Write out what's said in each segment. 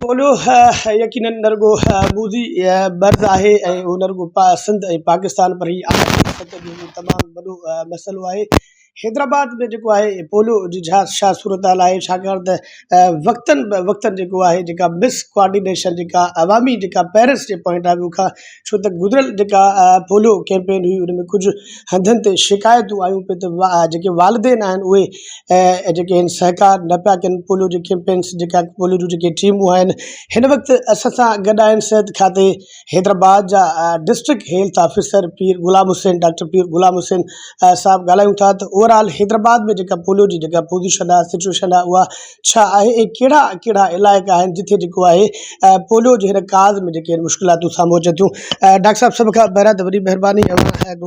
Polio يقينن نه رڳو موذي مرض آهي ۽ اهو نه رڳو سنڌ ۽ پاڪستان پر هي عالمي سطح جو به تمام وڏو مسئلو آهي. حيدرآباد ۾ جيڪو آهي پوليو جي ڇا ڇا صورتحال آهي ڇاڪاڻ ته وقتن به وقتن جيڪو آهي جيڪا مس ڪوآرڊينيشن جيڪا عوامي جيڪا پيرنٽس جي پوائنٽ آف ويو کان ڇو ته گذريل جيڪا پوليو ڪيمپين هئي ان ۾ ڪجهه هنڌن تي شڪايتون آيون پئي ته جيڪي والدين آهن اهي جيڪي آهن سهڪار نه پيا ڪن پوليو جي ڪيمپينس جيڪا پوليو جون جيڪي ٽيمون آهن هن وقت اسان سان گڏ آهن صحت کاتي حيدرآباد جا district health officer Pir Ghulam Hussain doctor Pir Ghulam Hussain صاحب ڳالهايون ٿا ته اوور آل حيدرآباد ۾ جيڪا پوليو جي جيڪا پوزيشن آهي سچويشن آهي اها ڇا آهي ۽ ڪهڙا ڪهڙا علائقا آهن جتي جيڪو آهي پوليو جي هن ڪاز ۾ جيڪي مشڪلاتون سامهون اچن ٿيون ڊاڪٽر صاحب سڀ کان پهريان ته وڏي مهرباني اوهان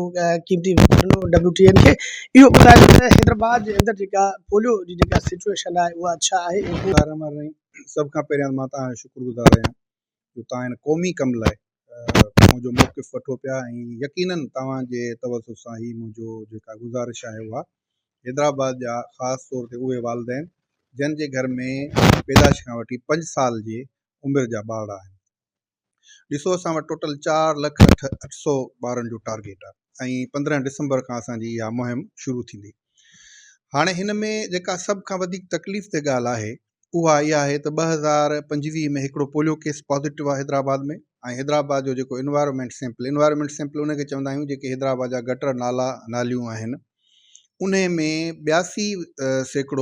قيمتي وقت ڏنو ڊبليو ٽي اين کي اهو ٻڌايو ته حيدرآباد جي اندر جيڪا پوليو جي جيڪا سچويشن آهي اها ڇا آهي. سڀ کان پهريان مان توهان جو شڪر گذار آهيان جو توهان هن قومي ڪم لاء منهنجو موقف وٺو پيا ۽ يقينن توهان جي توسط سان هي منهنجو جيڪا گذارش آهي اها حيدرآباد جا خاص طور تي اهي والدين جن جي گهر ۾ پيدائش کان وٺي پنج سال جي عمر جا ٻارڙا آهن ڏسو اسان وٽ ٽوٽل 4 لک 800 ٻارن جو ٽارگيٽ آهي ۽ 15 ڊسمبر کان اسان جي اها مهم شروع ٿيندي هاڻي هن ۾ جيڪا سڀ کان وڌيڪ تڪليف تي ڳالهه آهي اها اها آهي ته 2025 ۾ هڪڙو پوليو ڪيس پازيٽو آهي حيدرآباد ۾ ۽ حيدرآباد جو جيڪو انوائرمينٽ سيمپل، انوائرمينٽ سيمپل ان کي چوندا آهيون جيڪي حيدرآباد جا گٽر نالا ناليون آهن انهي ۾ 82%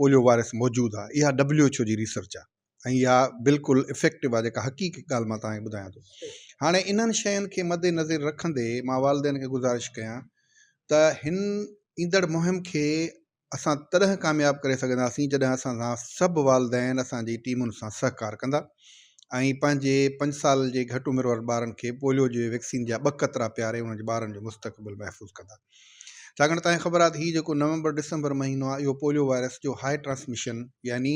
پوليو وائرس موجود آهي اها ڊبليو ايڇ او جي ريسرچ آهي ۽ اها بلڪل افيڪٽو آهي جيڪا حقيقي ڳالهه مان توهان کي ٻڌايان ٿو هاڻي انهن شين کي مد نظر رکندي مان والدين کي گذارش ڪيان ته هن ايندڙ مهم کي اسان تڏهن ڪامياب ڪري سگهنداسين جڏهن اسان سان سڀ والدين اسان جي ٽيمن سان سهڪار ڪندا ۽ پنهنجي پنج سال جي گهٽ عمر وارن ٻارن کي پوليو جي ويڪسين جا ٻه قطرا پياري انهن جي ٻارن جو مستقبل محفوظ ڪندا ڇاڪاڻ تانکي خبر آهي ته هي جيڪو نومبر ڊسمبر مهينو آهي اهو پوليو وائرس جو هاء ٽرانسميشن يعني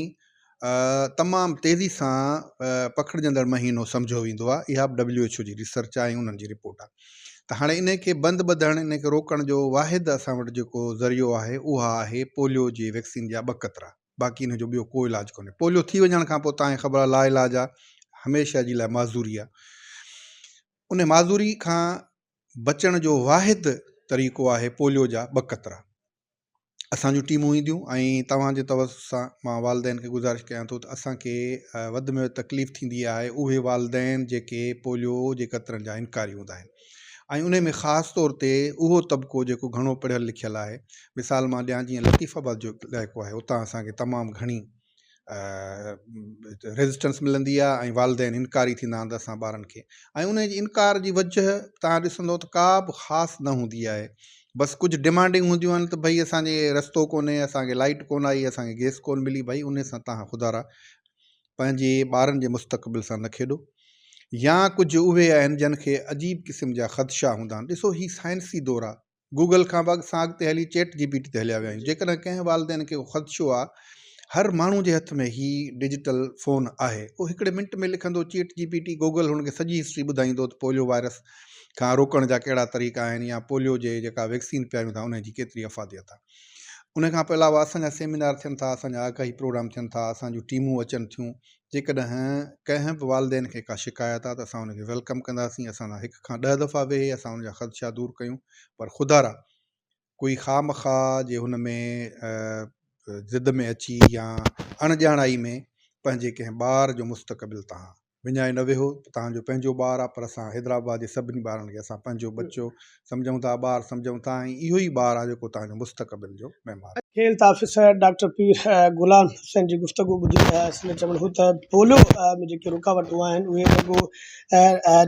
تمام تيزي سان پکڙجندڙ مهينو سمجهيو ويندو آهي اها به ڊبليو ايڇ او جي ريسرچ آهي ۽ انهن جي رپورٽ آهي ته هاڻي انهي کي بند ٻڌڻ انهي کي روڪڻ جو واحد اسان وٽ جيڪو ذريعو آهي اها آهي پوليو جي ويڪسين جا ٻه قطرا باقي ان جو ٻيو ڪو علاج ڪونهي پوليو ٿي وڃڻ کان پوء تانکي خبر آهي لا علاج آهي هميشه جي لاء معذوري آهي ان معذوري کان بچڻ جو واحد طريقو آهي پوليو جا ٻه قطرا اسان جون ٽيمون اينديون ۽ توهان جي توسط سان مان والدين کي گذارش ڪيان ٿو ته اسان کي وڌ ۾ وڌ تڪليف ٿيندي آهي اهي والدين جيڪي پوليو جي قطرن جا انڪاري هوندا آهن ۽ انهي ۾ خاص طور تي اهو طبقو جيڪو گهڻو پڙهيل لکيل آهي مثال مان ڏيان جيئن لطيف آباد جو علائقو آهي اتان اسان کي تمام گهڻي ريزسٽنس ملندي آهي ۽ والدين انڪاري ٿيندا آهن ته اسان ٻارن کي ۽ ان جي انڪار جي وجه تان ڏسندو ته ڪا به خاص نه هوندي آهي بس ڪجهه ڊمانڊنگ هونديون آهن ته ڀئي اسانجي رستو ڪونهي اسانکي لائٽ ڪونه آئي اسانکي گيس ڪونه ملي ڀئي ان سان تان خدارا پنهنجي ٻارن جي مستقبل سان نه کيڏو يا ڪجهه اهي آهن جن کي عجيب قسم جا خدشا هوندا آهن ڏسو هي سائنسي دور آهي گوگل کان به اسان اڳتي هلي چيٽ جي پي ٽي تي هليا ويا آهيون جيڪڏهن ڪنهن والدين کي خدشو آهي هر ماڻهو جي هٿ ۾ هي ڊجيٽل فون آهي اهو هڪڙي منٽ ۾ لکندو chat G P T Google هن کي سڄي هسٽري ٻڌائيندو ته پوليو وائرس کان روڪڻ جا ڪهڙا طريقا آهن يا پوليو جي جيڪا ويڪسين پياريون ٿا ان جي ڪيتري افاديت آهي ان کان پوء علاوه اسان جا سيمينار ٿين ٿا اسان جا آگاهي پروگرام ٿين ٿا اسان جون ٽيمون اچن ٿيون جيڪڏهن ڪنهن به والدين کي ڪا شڪايت آهي ته اسان ان کي welcome ڪنداسين، اسان سان هڪ کان ڏهه دفعا ويهي اسان ان جا خدشا دور ڪيون پر خدارا ڪوئي خواهه مخواهه جي هن ۾ ضد ۾ اچي يا اڻ ڄاڻائي ۾ پنهنجي ڪنهن ٻار جو مستقبل تان وڃائي نه ويهو، توهان جو پنهنجو ٻار آهي پر اسان حيدرآباد جي سڀني ٻارن کي اسان پنهنجو ٻچو سمجهون ٿا، ٻار سمجهون ٿا ۽ اهو ئي ٻار آهي جيڪو توهان جو مستقبل جو معمار آهي. هيلٿ آفيسر ڊاڪٽر پير غلام حسين جي گفتگو ٻڌي سندس چوڻ هو ته پوليو ۾ جيڪي رڪاوٽون آهن اهي رڳو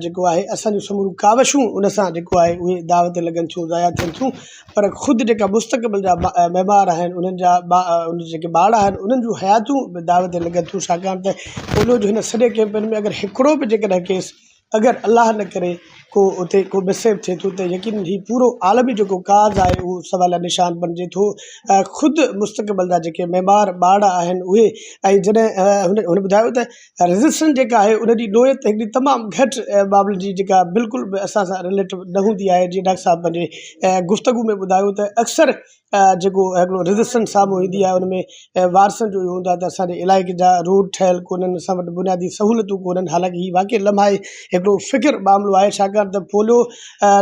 جيڪو آهي اسان جون سموريون ڪاوشون ان سان جيڪو آهي اهي داء تي لڳن ٿيون ضايع ٿين ٿيون پر خود جيڪا مستقبل جا معمار آهن انهن جا جيڪي ٻار آهن انهن جون حياتيون به داء تي لڳن ٿيون ڇاڪاڻ ته پوليو جو هن سڄي ڪيمپين ۾ اگر هڪڙو به جيڪڏهن ڪيس اگر الله نه ڪري ڪو اتي ڪو مس هيپ ٿئي ٿو ته يقينن هي پورو عالمي جيڪو ڪاز آهي اهو سواليه نشان بڻجي ٿو ۽ خود مستقبل جا جيڪي معمار ٻارڙا آهن اهي ۽ جڏهن هن ٻڌايو ته ريزسٽنس جيڪا آهي ان جي نوعيت هڪڙي تمام گهٽ معاملن جي جيڪا بلڪل به اسان سان رليٽ نه هوندي آهي جيئن ڊاڪٽر صاحب پنهنجي گفتگو ۾ ٻڌايو ته اڪثر. جيڪو هڪڙو ريزسٽنس سامهون ايندي آهي ان ۾ وارثن جو اهو هوندو آهي ته اسان جي علائقي جا روڊ ٺهيل ڪونهن اسان وٽ بنيادي سهولتون ڪونهن حالانڪه هي واقعي لمحائي هڪڙو فڪر معاملو آهي ڇاڪاڻ ته پوليو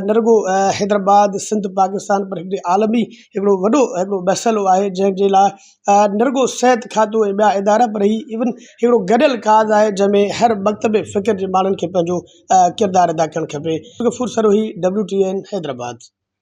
نه رڳو حيدرآباد سنڌ پاڪستان پر هڪڙي عالمي هڪڙو وڏو هڪڙو مسئلو آهي جنهن جي لاء نه رڳو صحت کاتو ۽ ٻيا ادارا پر هي ايون هڪڙو گڏيل ڪاز آهي جنهن ۾ هر مڪتب فڪر جي ماڻهن کي پنهنجو ڪردار ادا ڪرڻ کپي Ghafoor Sarohi W T N Hyderabad.